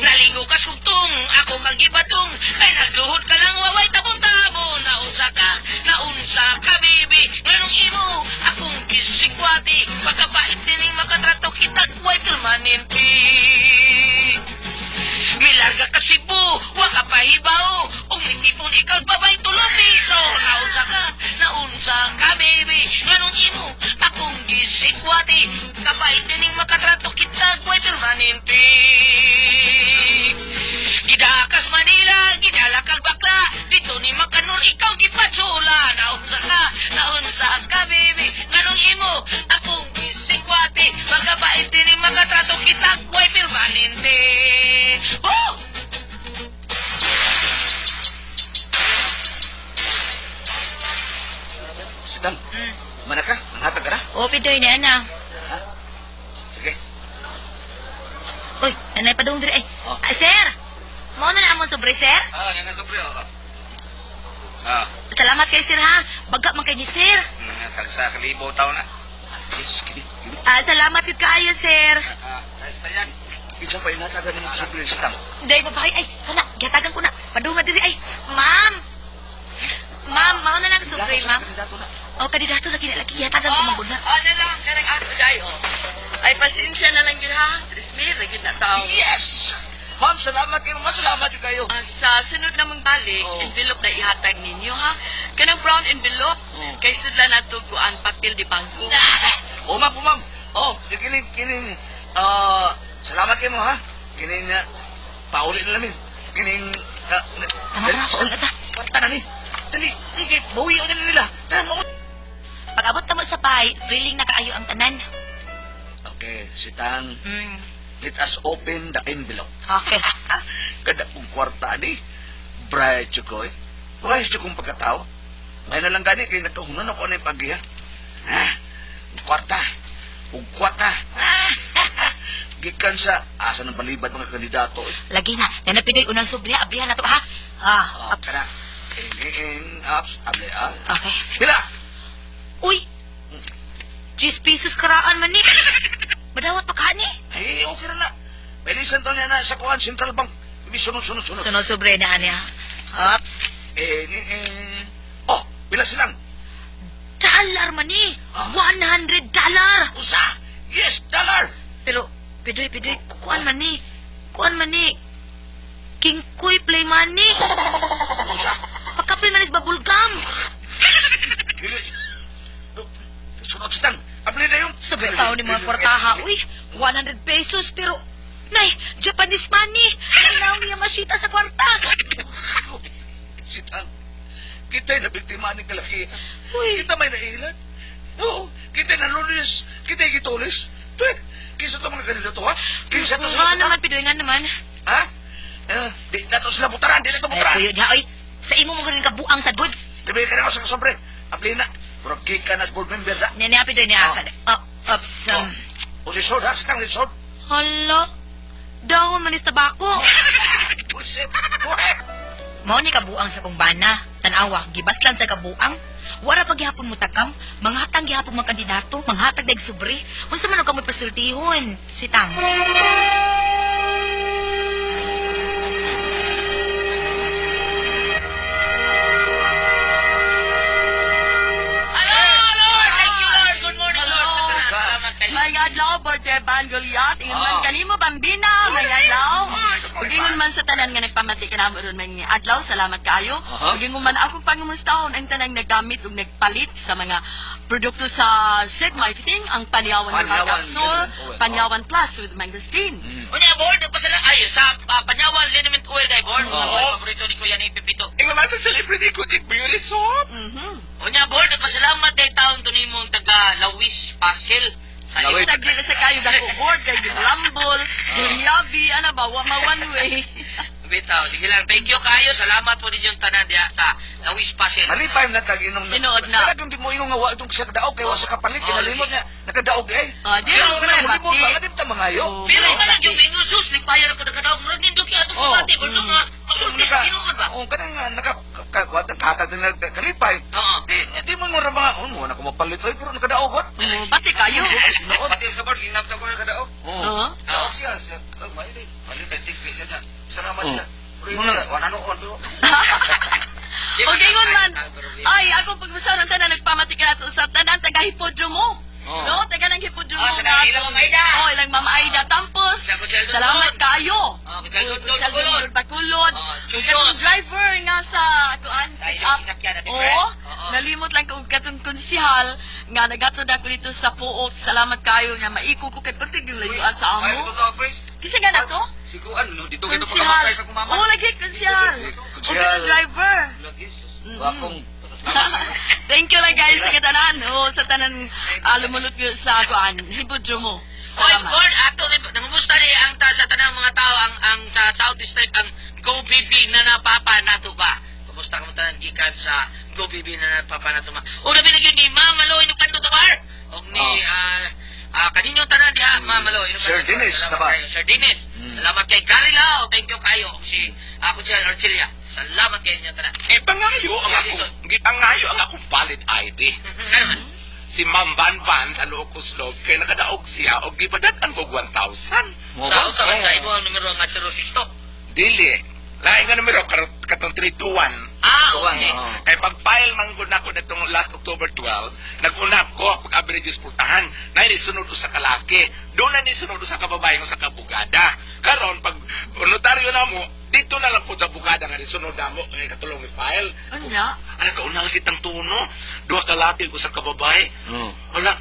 S9: Naligo kas kugtong, ako kang gibatong. Kay nagluhod ka lang, waway tabon-tabon. Naunsa ka, baby. Nganong imo, akong gisikwati. Pagkapait tining makatrato kita, way permanente. Milarga ka Cebu, wa ka pahibaw. Umitipon ikaw babay tulong piso. Naunsa ka, baby. Nganong imo, akong gisikwati. Kapait dining makatrato kita, way permanente. Gidakas Manila, gidala kag bakla. Dito ni Makanor, ikaw gipatsula. Naunsa ka, baby. Nganong imo, akong gisikwati. Magkabait dining makatrato kita, way permanente. Oh!
S8: Sidang. Mana ka? Manhatag ka na?
S7: O Pidoy ni ana.
S8: Ha? Sige.
S7: Uy, nanay padung diri ay.
S8: Oh.
S7: Ah, sir. Mao na na among sobre sir.
S8: Ah, yan ang sobre. Oh. Ah,
S7: Salamat kay sir ha. Baga man kay ni sir.
S8: tagsa kalibo taon na. Yes, kini. Kini.
S7: Ah, salamat gid kaayo sir.
S8: Ah, basta yan. Kinsa pa inatagan nimo sobre sa tang?
S7: Day babae ay, kana, gihatagan ko na. Padung na diri ay. Ma'am. Ma'am, mao na lang sobre, ma'am.
S8: Kandidato na.
S7: O kandidato na kinalaki, gihatagan ko man gud na.
S9: Ano lang, kanang ato day, oh. Ay, pasensya na lang yun, ha? 3,000, lagi na tao.
S8: Yes! Ma'am, salamat kayo. Ma'am, salamat yun kayo.
S9: Ah, sa sunod namang balik,
S8: Oh.
S9: envelope na ihatag ninyo, ha? Kanang brown envelope,
S8: Oh.
S9: kay sudla na to kuan papel di bangko.
S8: Oh, ma'am, oh, ma'am. Oh, kining, kining, ah, salamat kayo mo, ha? Kining, pauli na namin. Kining,
S7: Tara, tara, pauli na ta.
S8: Kwarta na ni. Dali, sige, bawi na nila. Tara, mo.
S7: Pag-abot na mo sa bahay, feeling na kaayo ang tanan.
S8: Okay, sitang, let us open the envelope.
S7: Okay.
S8: Kada kong kwarta ni, bright siya ko eh. Bright siya kong pagkatao. Ngayon na lang gani, kaya nagkahunan ako na yung paggiya. Ha? Ang kwarta. Ug kwarta. Gikan sa asa ng balibad mga kandidato eh.
S7: Lagi na, nanapidoy unang sobre, ablihan na to, ha? Ah,
S8: Oh, kana. Ing, ing, ing, ups, able, ah.
S7: okay.
S8: Pila!
S7: Uy! 10 pesos karaan man ni. Madawat pa ka ni.
S8: Ay, okay na na. Bilisan to niya na sa kuan Central Bank. Ibig sunod, sunod, sunod.
S7: Sunod sobre na niya. Up.
S8: Ing, ing, ing. Oh, pila silang.
S7: Dollar man ni.
S8: Ah.
S7: $100. Dollar.
S8: Usa! Yes, dollar!
S7: Pero, pidoy, pidoy, kuan man ni. Kuan man ni. King Kuy play money.
S8: Usa!
S7: Pagka-play man is bubblegum.
S8: Dili. Sunod sitang. Abli na yung.
S7: Sabi tao ni mga kwartaha. Uy, 100 pesos pero... Nay, Japanese money. Nanaw niya masita sa kwarta.
S8: Sitang. Kita'y nabiktima ni kalaki.
S7: Uy.
S8: Kita may nailan. Oo. Kita'y nalunis. Kita'y gitulis. Tuh. Kinsa to mga kandidato, ha? Kinsa to
S7: Nga naman, pidoy nga naman.
S8: Ha? Eh, di na to sila butaran. Di na to
S7: Ay,
S8: butaran.
S7: kuyo diha, oy. Sa imo mo ganin kabuang sa good.
S8: Dibigay ka na ako sa sobre. Abli na. Murag kika na sa board member da.
S7: Niya, niya, pidoy niya.
S8: Oh.
S7: Oh, ups.
S8: O si Sod, ha? Sitang si Sod.
S7: Hala. Dahon man is tabako.
S8: Buset. Buhet.
S7: Mao ni kabuang sa kong bana. Tanawa, gibaslan sa kabuang. Wara pa gihapon mo takam, manghatang gihapon mga kandidato, manghatag dag sobre. Unsa man ang kamoy pasultihon? Si Tang.
S9: Hello, Lord! Thank you, Lord! Good morning, Lord!
S8: Salamat
S9: May adlaw, birthday ban Goliath. Ingon man
S8: Ah.
S9: kanimo bambina, may adlaw. Ug ingon man sa tanan nga nagpamati kanamo ron may adlaw, salamat kaayo.
S8: Aha.
S9: Ug ingon man akong pangumustahon ang tanang naggamit ug nagpalit sa mga produkto sa Sid Marketing, ang Panyawan
S8: Panyawan,
S9: Capsule,
S8: yes, oh.
S9: Panyawan Plus with Mangosteen. Unya, board, pasala ay sa Panyawan Liniment Oil day board.
S8: Oo.
S9: Paborito ni Kuya ni Pepito.
S8: Tingnan naman sa celebrity ko, Dick Beauty Soap.
S9: Unya, board, pasalamat day taon to nimong taga Lawis Parcel. Sa
S8: Lawis.
S9: Tagdili sa kayo dako board kay Gilambol, Gilyabi, ana ba wa ma one way.
S10: Bitaw, sige lang. Thank you kayo. Salamat po ninyong tanan diha sa Lawis Pasel.
S8: Malipay na tag inom na.
S9: Tinuod na.
S8: Talagang di mo inong nga wa itong siya kadaog kay wa sa kapalit.
S10: Oo,
S8: Kinalimot niya. Nakadaog eh.
S9: Ah, di
S8: Pero
S9: mo
S8: kana
S9: may
S8: mo
S9: bati.
S8: ba di ta mangayo.
S9: Oo.
S10: Pero nga lang yung ingon sus, lipayan ako nagkadaog. Murag nindot kaya atong
S8: Oo.
S10: bumati. Bulong nga. Masulti sa tinuod ba?
S8: Oo, kanang naka kakuat ang katag na kalipay.
S10: Oo.
S8: Di di mo nga mga oh, mo na ko mapalit oy pero nakadaog ba?
S9: Oo, bati kayo.
S8: Tinuod.
S10: Pati sa board, ginap ko nagkadaog.
S8: Oo.
S9: Oo.
S8: Daog siya. Siya. Oh, mali. Mali tig siya niya. Salamat
S10: Oo.
S8: siya. Pero yun, wala noon. pero-
S9: O ingon man, ay akong pagmusaron tanan nagpamati ka nato sa tanan taga Hipodromo.
S8: Oo.
S9: No, taga ng Hipodromo.
S10: Oh, sa ilang Ma'am Aida.
S9: Oh, ilang Ma'am Aida Tampos.
S10: Sa Kutsal Dundon.
S9: Salamat kayo.
S10: Oh, Kutsal Dundon,
S9: Kutsal
S10: Bacolod.
S9: Dundon, Bacolod.
S10: Oh,
S9: Ug
S10: Chuyon.
S9: katong driver nga sa kuan
S10: Sa
S9: pick
S10: ilang
S9: up.
S10: sinakyan natin,
S9: Oo.
S10: friend. Oo.
S9: Nalimot lang ko og katong konsihal nga nagatod ako dito sa Puok. Salamat kayo nga maiko ko kay pertig yung layuan sa
S8: Ay,
S9: amo.
S8: totoo, Chris.
S9: Kasi nga na to?
S8: Si Kuan, no? Dito kayo
S9: Konsihal.
S8: pagkamatay sa kumama.
S9: Oo, lagi konsihal. O
S8: Konsihal.
S9: katong driver.
S8: Mm. Wakong.
S9: Thank you lang guys sa katanan. O sa tanan lumulot sa kuan. Hibudyo mo.
S10: Oy,
S9: Salamat.
S10: board, ato ni nangumusta ni ang ta sa tanang mga tao ang ang sa South District ang Go BB na napapa nato ba? Kumusta ka mo tanan gikan sa Go BB na napapa nato ma? O labi na gyud ni Ma'am Maloy no kanto to bar. Og ni kaninyo tanan diha Ma'am Maloy. Ino
S8: Sir
S10: kanto,
S8: Dennis,
S10: salamat
S8: na ba?
S10: kayo. Sir Dennis. Salamat kay Gary Lau. Thank you kayo. Og si ako diyan Arcelia. Salamat kay inyo tanan.
S11: Gipangayo ang akong, gipangayo ang akong valid ID.
S10: Ano man?
S8: Si Ma'am Van Van sa Luok Oslob kay nakadaog siya og gipadat-an kog 1,000.
S10: Mo
S9: Sa unsa man sa imo ang numero nga 062?
S8: Dili. Lain nga numero katong 321.
S9: Ah, okay.
S10: Oo.
S8: Kay pag-file man gud nako natong last October 12, nag-una ko pag average pultahan, na sunod sa kalaki. Doon na ni sunod sa kababae sa kabugada. Karon pag notaryo na mo, dito na lang po sa bugada nga ni sunod na mo ngay katulong ni file.
S1: Anya?
S8: Ano ka una lang kitang tuno. Duha ka laki ko sa kababae.
S10: Oo.
S8: Wala,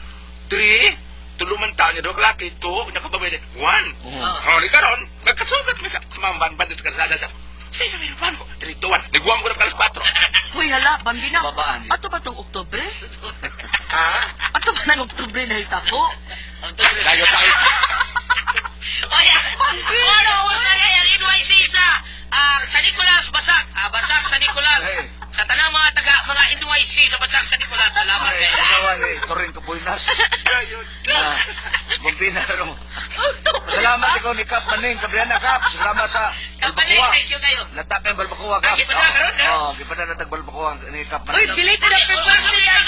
S8: three. Tuluman tao niya, duha ka laki, two, unya kababae, one.
S10: Oo.
S8: Oh, ni karon, nagkasugat mi sa Ma'am Van Van sa kalsada sa Sino may ban ko? 3, 2, 1. Nagguwam ko na alas 4.
S1: Hoy, hala, Bambina.
S10: Babaan.
S1: Ato ba tong Oktubre?
S8: Ha?
S1: Ato ba nang Oktubre na hitako?
S8: Layo tayo.
S9: Oy, ano, wala ang NYC sa San Nicolas, Basak. Ah, Basak, San Nicolas.
S10: Hey.
S9: Sa tanang mga taga, mga NYC sa Basak, San Nicolas. Salamat
S10: Ay,
S9: kayo.
S10: ikaw ni Torin Kabuinas. Na, Bumbina ro. Salamat ikaw ni Kap Maning, Kabriana Kap. Salamat sa
S9: Kap Maning,
S10: Balbacoa.
S9: thank you kayo.
S10: Latak kayong Balbacoa, Kap.
S9: Ah, gipada karon, ha?
S10: Oo, gipada na tag Balbacoa ni Kap
S1: Uy,
S10: Maning.
S1: bili ko na
S9: Birthday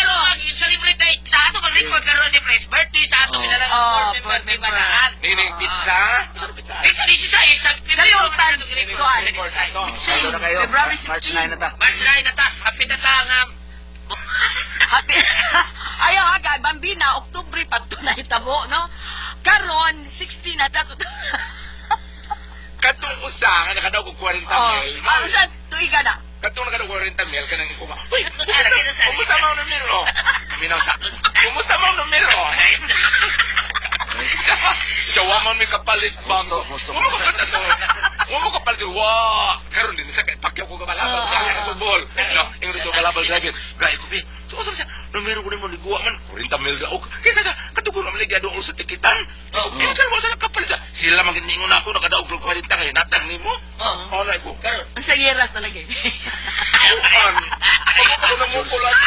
S9: mag-celebrate tayo. Sa ato mag-record karon si Fresh birthday sa ato
S10: Oh.
S9: bilang
S1: Oh,
S9: board member
S1: board
S9: di
S1: member.
S9: Bataan.
S8: Nining pizza.
S9: Pizza di siya sa
S1: Dali, kuan.
S10: Ano na kayo?
S1: February
S10: March 9 na ta.
S9: March 9 na ta. Happy na ta nga.
S1: Happy. Ayaw ha, kay Bambina, Oktubre pa ito nahitabo, no? Karon, 16 na ta.
S8: Katong usa nga nakadaw og 40
S1: Oh,
S8: mil.
S1: ah, usa tuiga na.
S8: Katong nakadaw og 40 mil kanang iko ba. Uy,
S9: Kumusta, kumusta?
S8: kumusta mo numero? Minaw sa. Kumusta mo numero? Jawa man mi kapalit ba?
S10: Gusto, gusto.
S8: Wa mo kapalit ato. Wa mo kapalit. Wa. Karon din sa pakyaw ko kabalabal sa uh, bol. No, ingon to balabal driver. Gay ko bi. So usa siya. Numero ko nimo niguwa man 40 mil daw. Kaysa sa katugon man lagi do sa tikitan.
S9: Oh.
S8: Kinsa mo sa kapalit. Sila man gid ningon ako nakadaog og 40 kay natag nimo.
S9: Oh.
S8: Oh, na ko.
S9: Karon.
S1: Ang sa yeras talaga. eh.
S8: An. Ako na mo ko lang.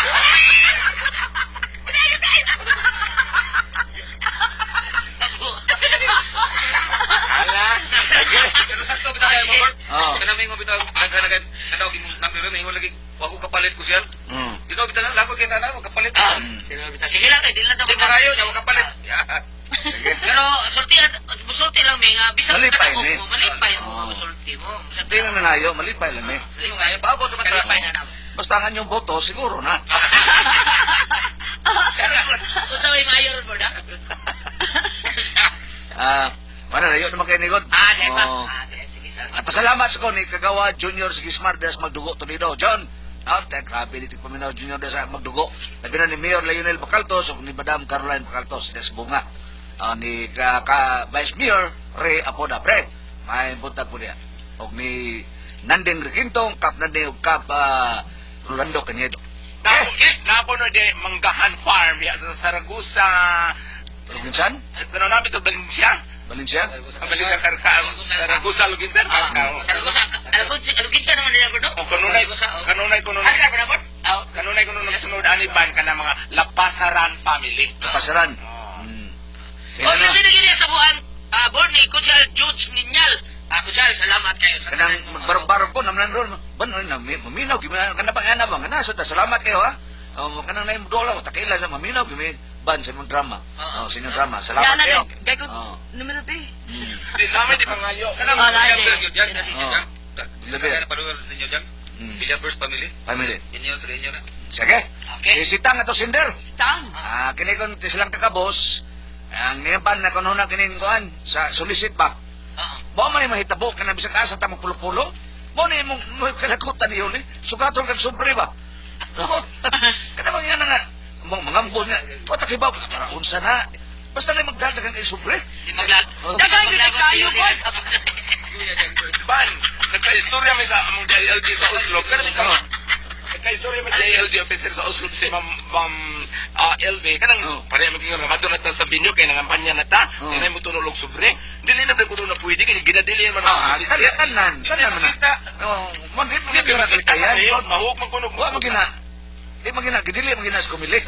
S8: Ala.
S11: Pero sakto bitaw kayo mo, Bert.
S10: Oo.
S11: Kanang may bitaw naganagan kanaw imong number may ingon lagi wa ko kapalit ko siya. Ikaw bitaw na lago kay tanan wa kapalit.
S9: Ah, sige lang kay dili na ta
S11: Di marayo nya wa kapalit.
S9: Pero sulti sulti lang mi nga bisan
S10: Malipay,
S9: mo,
S10: ni.
S9: malipay mo
S10: Oo.
S9: sulti mo.
S10: Hindi na nanayo, malipay lang eh.
S11: Di mo kayo paabot naman ta.
S9: Malipay na naman.
S10: Basta ang inyong boto, siguro na.
S9: Usa may mayor mo na.
S10: Ah, wala layo naman kayo nigod.
S9: Ah, di ba?
S10: Oo.
S9: Ah, sige, sige, sir.
S10: At pasalamat sa ko ni Kagawa Junior sa Gismar des Magdugo Toledo. John, ah, tayo, grabe dito paminaw Junior des Magdugo. Labi na ni Mayor Lionel Bacaltos o ni Madam Caroline Bacaltos des Bunga. Ah, ni ka Vice Mayor Ray Apoda. Pre, may buntag po niya. O ni Nanding Requintong, Kap Nanding, ug Kap Rolando Canedo.
S8: Nako, nako no de Manggahan Farm ya sa Saragosa.
S10: Luginsan?
S8: Ano namin to Valencia?
S10: Valencia?
S8: Valencia Karka, Saragosa Luginsan.
S9: Saragosa, alugin siya naman nila, Bert, no?
S8: O kanunay kanunay kuno
S9: Ah, grabe na, Bert? Ah,
S8: kanunay kuno nagsunod ani ban kana mga Lapasaran family.
S10: Kapasaran.
S8: Oh.
S9: Oh, labi na gini sa buwan, ah, Bert, ni Kusyal Judes Ninyal. Ah, Kusyal, salamat kayo. sa
S10: Kanang
S9: tanan.
S10: magbarog-barog ko namnan ron. Ban na maminaw gyud kana pa ana ba kana sa salamat kayo ha. Oh, kanang naim dola mo takila sa maminaw gyud mi ban sa imong drama.
S9: Oo.
S10: Oh, sa inyong drama. Salamat
S1: Yan na,
S10: kayo.
S1: gay ko
S10: Oo.
S1: numero B.
S8: Di namin di mangayo.
S11: Kanang
S1: Ah, lahi.
S11: William Berg yun, yan,
S10: Oo.
S11: yan.
S10: Labi.
S11: Kanang followers ninyo diyan. William Berg family.
S10: Family.
S11: Inyo sa inyo na.
S10: Sige.
S9: Okay.
S10: Si Sitang ato sender.
S1: Tang.
S10: Ah, kini kon silang kakabos. Ang niban na kuno na kining kuan sa solicit ba.
S9: Oo.
S10: Mo man ni mahitabo kana bisag asa ta magpulo-pulo. Mo ni imong mo kalakutan niyo ni. Sugaton kag sobre ba. Kana bang yan na nga mga mangambon nga. Wa ta kibaw para unsa na. Basta na magdadagan kay sobre.
S9: Di maglag.
S10: Oh.
S1: Daghan gyud kayo, Bert.
S8: Ban, nagka-istorya mi sa among DILG sa Oslo. Pero mi
S10: Oh.
S8: nagka-istorya mi sa DILG officer sa Oslo si Ma'am Ma'am LV kanang
S10: Oh.
S8: pareha mo kingon nga na ta sa binyo kay nangampanya na ta.
S10: Oh.
S8: Dinay mo tunog og sobre. Dili na ba kuno na pwede kay ginadili man
S10: Ah, tanan tanan tanan man na. Oh, mo di mo
S8: Di
S10: gina kalikayan.
S8: Mahuk man kuno.
S10: Wa man gina. Di man gina gidili man gina sa kumilik.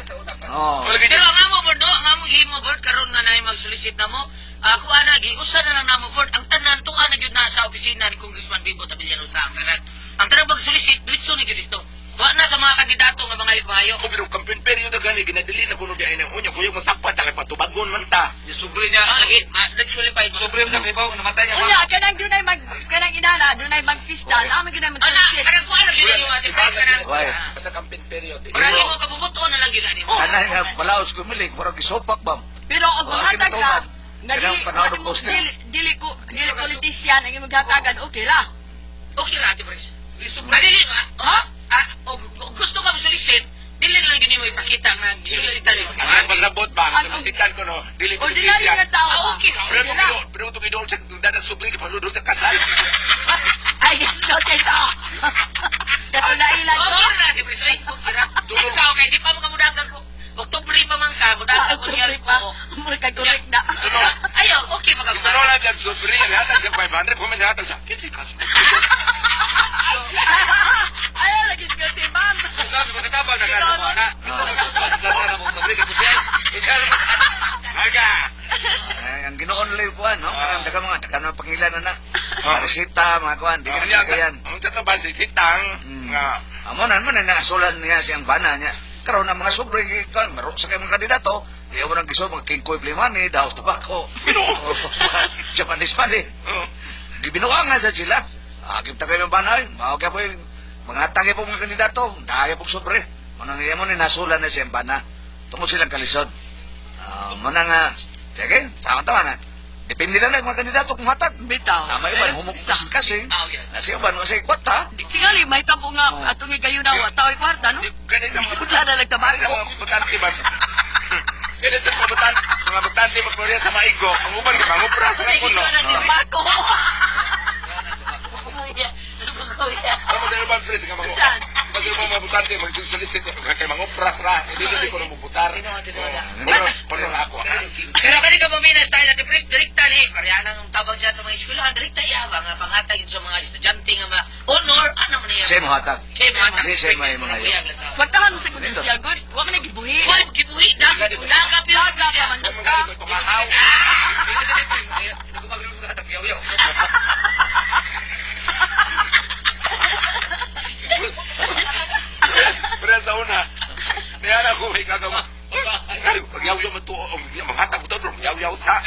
S10: Oh.
S8: Wala
S9: Pero ang amo, Bert, no? Ang amo gihimo, Bert, karon nga na mag-solicit na mo. Ako, ana, giusa na lang namo, Bert. Ang tanan, tuwa na gyud na sa opisina ni Congressman Bibo Tabillarosa. Ang tanan. Ang tanan mag-solicit, diretso na gyud dito.
S10: Wa na sa mga kandidato nga mga ibayo.
S8: Ko pero campaign period na gani ginadili na kuno di ay nang unya kuyo matakpan ta kay patubagon man ta.
S11: Sobre niya.
S10: Lagi, nag-qualify mo.
S11: Sobre niya ibaw namatay niya.
S7: Unya, kanang dunay mag, kanang inana, dunay magpista, naman ginay
S10: Ana,
S7: mag-solicit.
S10: kanang kuan na gyud yung ate Pres kanang.
S12: Why?
S8: Sa campaign period.
S10: Marami mo kabubuto na lang gyud ani mo.
S12: Kanay nga balaos gumiling, murag gisopak ba?
S7: Pero og
S12: Oh,
S7: maghatag ka,
S12: kinatuman.
S7: nga
S12: Kanang
S7: dili,
S12: panahon ng poster.
S7: dili, dili ko, dili politician ang imong hatagan, okay ra.
S10: Okay ra Ate Pres. Dili ba? Ha? Ah, og gusto ka solicit, dili na lang gyud mo ipakita nga gisolicitan nimo.
S8: Ang palabot ba? Ang sikan ko no, dili ko
S7: Ordinaryo nga tao.
S10: Ah, okay ra.
S8: Pero kung pero kung idol sa dada sobre di paludol sa kasal.
S7: Ay, no, tito. Katulailan ko.
S10: Okay ra Ate Pres. Ay, okay ra. Ikaw kay di pa mo kamudagan ko. Oktubre pa man ka, mudagan ko niya
S7: Oktubre pa. Mura ka correct na.
S10: Ayo, okay pa ka.
S8: Pero lang yung sobre, hatag sa 500, kung may hatag sa 15 kaso.
S7: Ayaw, lagi ko si ma'am.
S11: Sabi ko katabang na kana na. Sa mo sobre ka siya. Isa
S8: Aga.
S12: Ay, ang ginoon lang kuan, no? Kanang daga mga daga mga pangilan na na. Mga resita, mga kuan, di ka na kayan.
S8: Ang tataban si Titang nga
S12: Amo na man na nasulan niya siyang bana niya. Karon ang mga sobre kuan, maro sa kay mga kandidato, di mo nang giso mga kingkoy plimani, daos tabako. Japanese money. Gibinuangan sa sila. Agim ta kayo bana, mao kay po yung mga tangi po mga kandidato, daya po sobre. Manang iya mo ni nasulan na siyang bana. Tungod silang kalisod. Ah, mo na nga, sige, tama-tama na. Depende na lang mga kandidato kung hatag.
S7: Bitaw.
S12: Tama iban, humok kasi.
S10: Ah, okay.
S12: Nasi uban, kasi kwarta.
S7: Tingali, may tabo nga atong igayon na wa tao'y kwarta, no?
S8: Ganit ang mga
S7: Wala na nagtabako.
S8: Ganit ang mga butante ba? Ganit ang mga butante ba sa maigo, ang uban ka mangupra sa kuno.
S7: Tabako.
S8: Ang mga uban pre nga mga. Pag yung mga butante magsusolicit kay mangupra ra, hindi hindi ko na mubutar. Pero pero ako.
S10: Pero kani ka pamina style Ate Pres, direkta ni Mariana ang tabang siya sa mga eskwelahan, direkta iya mga pangatag yun sa mga estudyante nga mga honor, ano man niya.
S12: Siya mo hatag.
S10: Siya mo hatag.
S12: Di siya may mga yun.
S7: Pagtahan mo sa kondisyon, good. Wa man nagibuhi.
S10: Why gibuhi na? Daga
S7: Daga pa man ka.
S8: Tumahaw. Pero sa una, niya na ako may kagama. Yaw-yaw man to, manghatag ko to, yaw-yaw ta.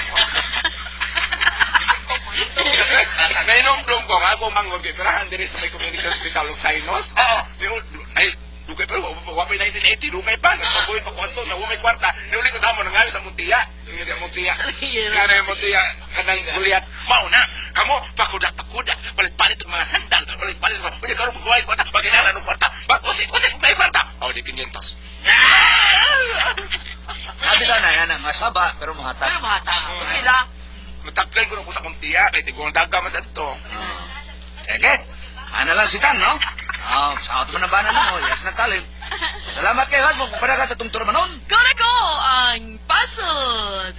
S8: Nainomdom ko nga ako manggol kay perahan diri sa may community hospital og Sinos. Oo. Ay, dugay pa, wa pa 1980, dugay pa. Nagpabuhi pa ko ato, na may kwarta. Niuli ko damo nangayo sa Muntiya. Nga Muntiya. Kanang Muntiya, kanang Goliat. Mao na, kamo pakuda pakuda, palit-palit og mga sandal, palit-palit mga. Unya karon pagkuhay kwarta, paginara ng kwarta. Bakusi, kusi kung kwarta. Oh, di 500.
S12: Sabi ka na yan, ang saba, pero mahatag.
S7: Pero mahatag. Okay lang.
S8: Mataglay ko na ko sa Muntiya, kay tiguang daga man adto.
S12: Sige, ano lang si Tan, no? Oh, sa mo na ba na mo? Yes na talim. Salamat kayo, Hasmo. Kung ka sa tungturo manon.
S7: Go na go ang puzzle.